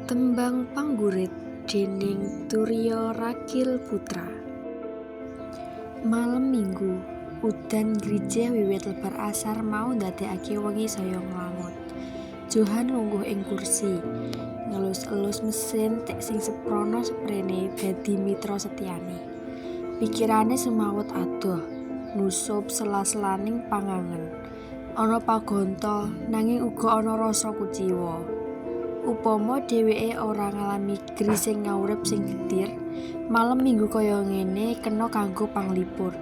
Tembang Panggurit dening Turya Ragil Putra. Malem Minggu, udan grijih wiwit lebar asar mau ndadekake wengi saya nglangut. Johan lungguh ing kursi, ngelus-elus mesin tik sing seprana seprene dadi mitra setyane. Pikirane sumawut adoh, nusup sela-selaning pangangen. Ana pagonta, nanging uga ana rasa kuciwa. Upama dheweke ora ngalami grising ngaurip sing getir, malem Minggu kaya ngene kena kanggo panglipur.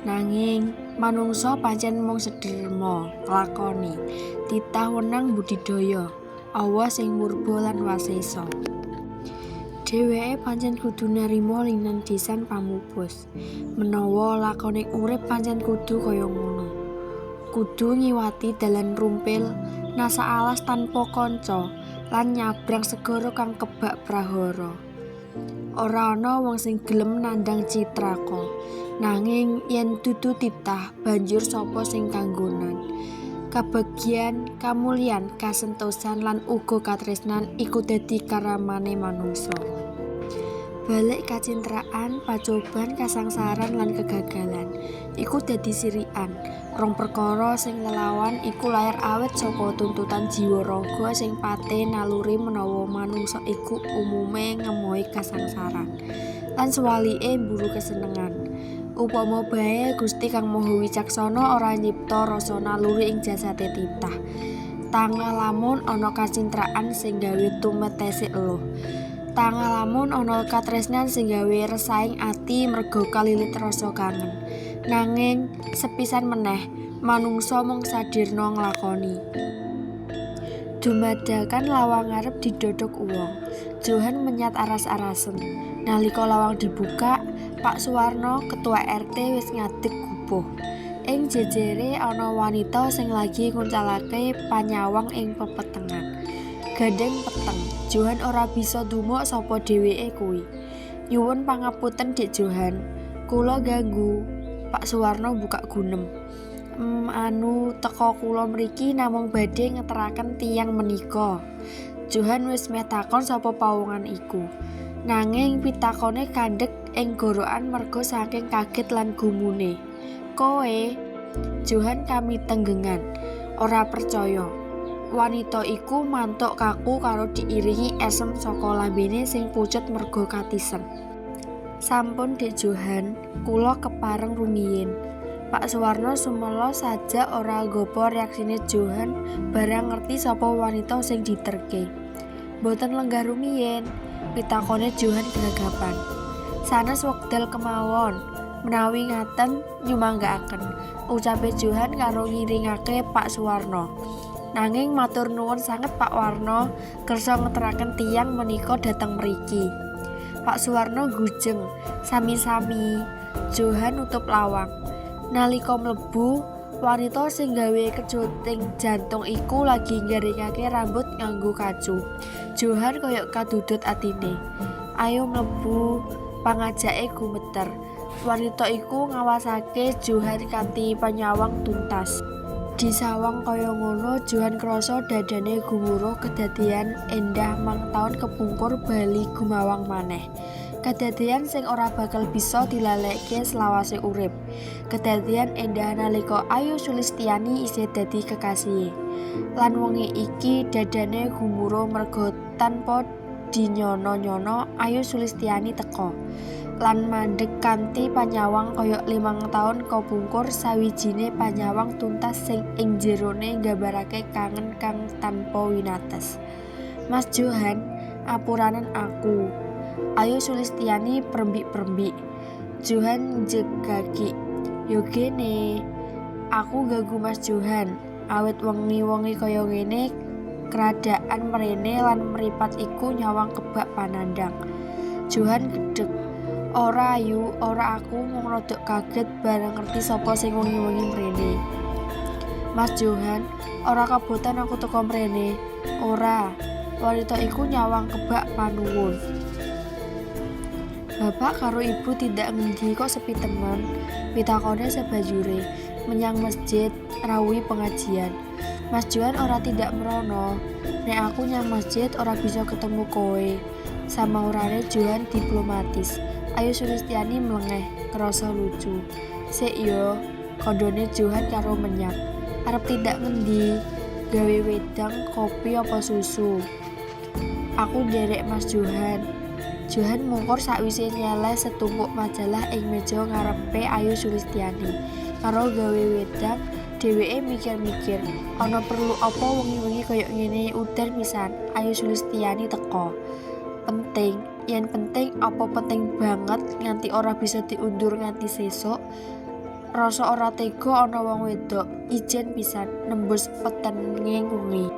Nanging manungsa pancen mung sederma nglakoni titah wenang mbudidaya Allah sing murba lan wasesa. Dheweke pancen kudu narima linandisan pamupus. Menawa lakoning urip pancen kudu kaya ngono. Kudu ngiwati dalan rumpil, nasak alas tanpa kanca, lan nyabrang segara kang kebak prahara. Ora ana wong sing gelem nandhang citraka. Nanging yen dudu titah, banjur sapa sing kanggonan? Kabagyan, kamulyan, kasentosan lan uga katresnan iku dadi karamane manungsa. Balik kacintraan, pacoban, kasangsaran lan kegagalan iku dadi sirikan. Rong perkara sing lelawan iku lair awit saka tuntutan jiwa raga sing pate naluri menawa manungsa iku umume ngemohi kasangsaran lan suwalike mburu kesenengan. Upama bae Gusti Kang Maha Wicaksana ora nyipta rasa naluri ing jasate titah. Tangah lamun ana kacintraan sing gawe tumetese eluh. Tangah lamun ana katresnan sing gawe resahing ati merga kalilit rasa kangen. Nanging sepisan meneh manungsa mung sadirna nglakoni. Dumadakan lawang ngarep didodok uwong. Johan menyat aras-arasen. Nalika lawang dibuka, Pak Suwarno, ketua RT wis ngadeg gupuh. Ing jejere ana wanita sing lagi nguncalake panyawang ing pepetengan. Gandeng peteng, Johan ora bisa dumuk sapa dheweke kuwi. Nyuwun pangapunten Dik Johan, kula ganggu. Pak Suwarno buka gunem. Anu teka kula mriki namung badhe ngeteraken tiyang menika. Johan wis meh takon sapa pawongan iku. Nanging pitakone kandhek ing gorokan merga saking kaget lan gumune. Kowe? Johan kamitenggengan, ora percaya. Wanita iku mantuk kaku karo diiringi esem saka lambene sing pucet merga katisen. Sampun Dik Johan, kula kepareng rumiyin. Pak Suwarno sumela sajak ora gopo reaksine Johan barang ngerti sapa wanita sing diterke. Mboten lenggah rumiyin, pitakone Johan gragapan. Sanes wekdal kemawon, menawi ngaten nyumanggaaken, ucape Johan karo ngiringake Pak Suwarno. Nanging matur nuwun sanget Pak Warno kersa ngeteraken tiyang menika dhateng mriki. Pak Suwarno gujeng, sami-sami. Johan nutup lawang. Nalika mlebu, wanita sing gawe kecuting jantung iku lagi nggaringake rambut nganggo kacu. Johan koyok kadudut atine. Ayo mlebu, pangajake gumeter. Wanita iku ngawasake Johan kanthi panyawang tuntas. Disawang kaya ngono, Johan krasa dadane gumuruh kedadean endah mang taun kepungkur bali gumawang maneh. Kedadean sing ora bakal bisa dilalekke selawase urip. Kedadean endah nalika Ayu Sulistyani isih dadi kekasihe. Lan wengi iki dadane gumuruh merga tanpa dinyana-nyana Ayu Sulistyani teka lan mandheg kanthi panyawang kaya 5 taun kapungkur, sawijine panyawang tuntas sing ing jerone nggambarake kangen kang tanpa winates. Mas Johan, apuranen aku. Ayu Sulistyani prembik-prembik. Johan njegagik. Yo gene, aku ganggu Mas Johan. Awit wengi-wengi kaya ngene kradaan mrene lan mripat iku nyawang kebak panandhang. Johan gedhek. Ora Ayu, ora, aku mung rodok kaget bareng ngerti sapa sing wengi-wengi mrene. Mas Johan, ora kabotan aku teka mrene? Ora. Wanita iku nyawang kebak panuwun. Bapak karo ibu tindak ngendi kok sepi temen? Pitakone sabanjure. Menyang masjid, rawuhi pengajian. Mas Johan ora tindak mrono. Nek aku nyang masjid ora bisa ketemu kowe. Samaurane Johan diplomatis. Ayu Sulistyani mlengeh, ngrasa lucu. Sik yo, kandhane Johan karo menyat. Arep tindak ngendi? Gawe wedang, kopi apa susu? Aku nderek Mas Johan. Johan mungkur sakwise nyeleh setumpuk majalah ing meja ngarepe Ayu Sulistyani. Karo gawe wedang, dheweke mikir-mikir, ana perlu apa wengi-wengi kaya ngene udan pisan. Ayu Sulistyani teka. Penting, yen penting apa penting banget nganti ora bisa diundur nganti sesuk? Rasa ora tega ana wong wedok, ijen pisan nembus petenging wengi.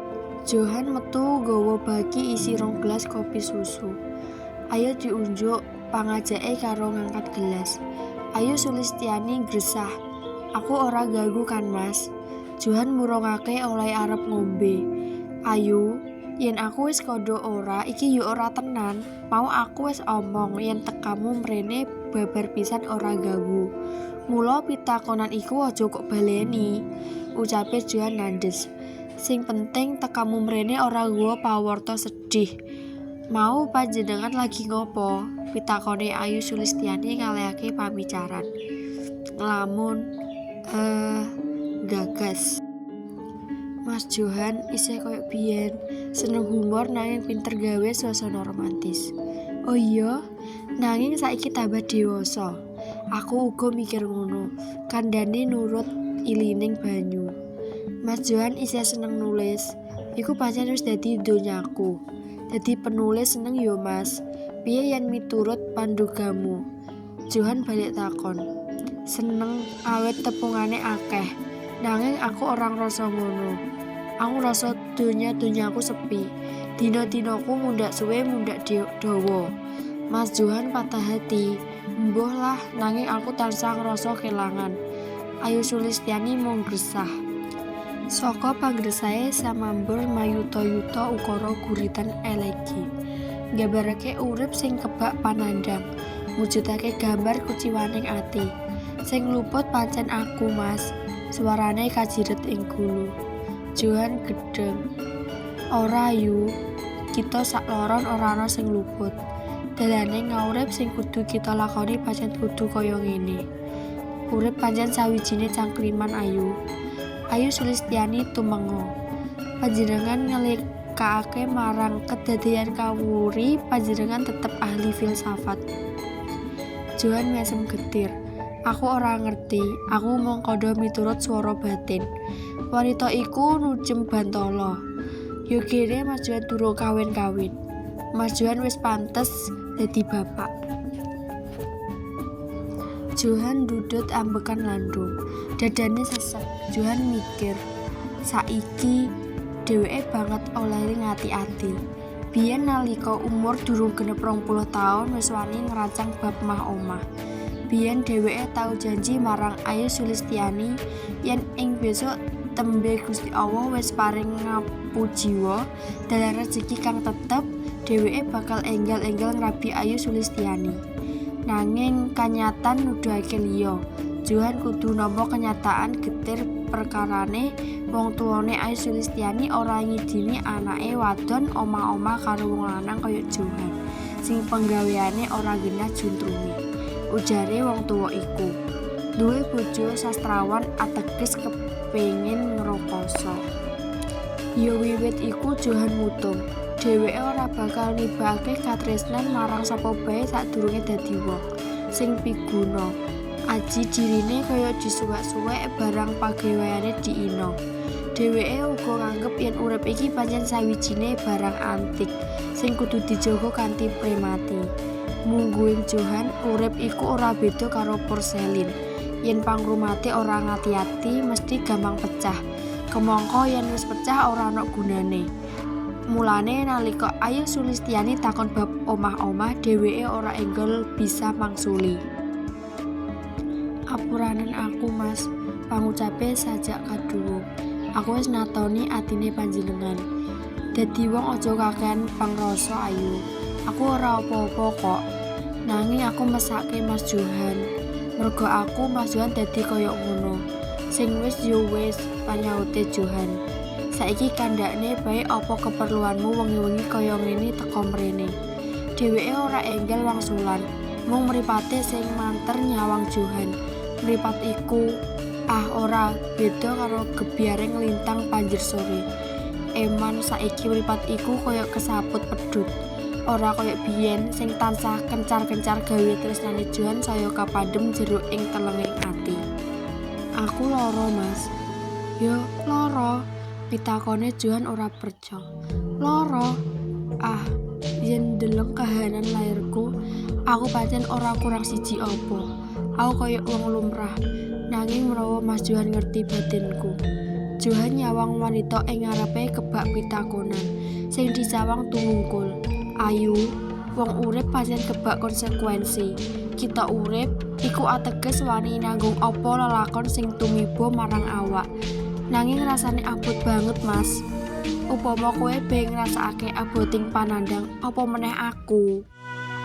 Johan metu nggawa baki isi rong gelas kopi susu. Ayo diunjuk, pangajake karo ngangkat gelas. Ayu Sulistyani gresah. Aku ora ganggu kan, Mas? Johan murungake oleh arep ngombe. Ayu, yen aku wis kandha ora, iki yo ora tenan. Mau aku wis omong yen tekamu mrene babar pisan ora ganggu. Mula pitakonan iku aja kok baleni, ucape Johan nandhes. Sing penting tekamu mrene ora nggawa pawarta sedih. Mau panjenengan lagi ngopo? Pitakone Ayu Sulistyani ngalihake pamicaran. Nglamun, gagas. Mas Johan isih koyo biyen, seneng humor nanging pinter gawe suasana romantis. Oh iya, nanging saiki tambah dewasa. Aku uga mikir ngono, kandhane nurut ilining banyu. Mas Johan isih seneng nulis. Iku pancen wis dadi donyaku. Dadi penulis seneng yo, Mas. Piye yen miturut pandugamu? Johan balik takon. Seneng awit tepungane akeh. Nanging aku ora ngrasa ngono. Aku ngrasa donya-donyaku sepi. Dina-dinaku mundhak suwe mundhak dawa. Mas Johan patah hati. Mbuh lah, nanging aku tansah ngrasa kelangan. Ayu Sulistyani mung gresah. Saka panggresahe samambur mayuta-yuta ukara guritan elegi. Nggambarake urip sing kebak panandhang, mujudake gambar kuciwaning ati. Sing luput pancen aku, Mas. Suarane kajiret ing gulu. Johan gedheng. Ora, Yu. Kita sakloron ora ana sing luput. Dalane ngaurip sing kudu kita lakoni pancen kudu kaya ngene. Urip pancen sawijine cangkriman, Ayu. Ayu Sulistyani tumenga. Panjenengan ngelingake marang kedadeyan kawuri panjenengan tetep ahli filsafat. Johan mesem getir. Aku ora ngerti, aku mung kandha miturut swara batin. Wanita iku nujem bantala. Yo kene Mas Johan durung kawin-kawin. Mas Johan wis pantes dadi bapak. Johan ndudut ambekan landung. Dadane sesek. Johan mikir, saiki dheweke banget olehe ngati-ati. Biyen nalika umur durung genep 20 taun wis wani ngrancang bab mah-omah. Biyen dheweke tau janji marang Ayu Sulistyani yen ing besok tembe Gusti Allah wis paring ngapujiwa dalan rejeki kang tetep, dheweke bakal enggal-enggal ngrabi Ayu Sulistyani. Nanging kanyatan nuduhake liya. Johan kudu nampa kenyataan getir perkarane wong tuwane Ayu Sulistyani ora ngidini anake wadon omah-omah karo wong lanang kaya Johan sing penggaweane ora genah juntrunge. Ujare wong tuwa iku, duwe bojo sastrawan ateges kepengin ngrokasa. Ya wiwit iku Johan mutung, dheweke ora bakal nibakake katresnan marang sapa bae sadurunge dadi wong sing piguna. Aji dirine kaya disuwek-suwek barang pagaweane diina. Dheweke uga nganggep yen urip iki pancen sawijine barang antik sing kudu dijaga kanthi premati. Mungguing Johan, urip iku ora beda karo porselin. Yen pangrumate ora ngati-ati mesti gampang pecah. Kemangka yen wis pecah ora ana gunane. Mulane nalika Ayu Sulistyani takon bab omah-omah, dheweke ora enggal bisa mangsuli. Apuranen aku, Mas, pangucape sajak kaduwung. Aku wis natoni atine panjenengan. Dadi wong aja kakehan pangrasa, Ayu. Aku ora apa-apa kok. Nanging aku mesake Mas Johan. Merga aku Mas Johan dadi kaya ngono. Sing wis yo wis, panyaute Johan. Saiki kandhakne bae apa keperluanmu wengi-wengi kaya ngene teka mrene. Dheweke ora enggal wangsulan, mung mripate sing manter nyawang Johan. Mripat iku, ah, ora beda karo gebyaring lintang panjer sore. Eman saiki mripat iku kaya kesaput pedhut. Ora kaya biyen sing tansah kencar-kencar gawe tresnane Johan saya kapandhem jero ing telenging ati. Aku lara, Mas. Yo, lara. Pitakone Johan ora perca. Lara. Ah, yen ndeleng kahanan lairku, aku pancen ora kurang siji apa. Aku kaya wong lumrah. Nanging menawa Mas Johan ngerti batinku. Johan nyawang wanita ing ngarepe kebak pitakonan sing disawang tumungkul. Ayu, wong urip pancen kebak konsekuensi. Kita urip iku ateges wani nanggung apa lelakon sing tumiba marang awak. Nanging rasane abot banget, Mas. Upama kowe be ngrasakake aboting panandhang, apa meneh aku?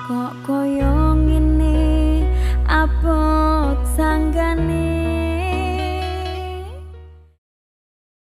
Kok koyo ngene abote.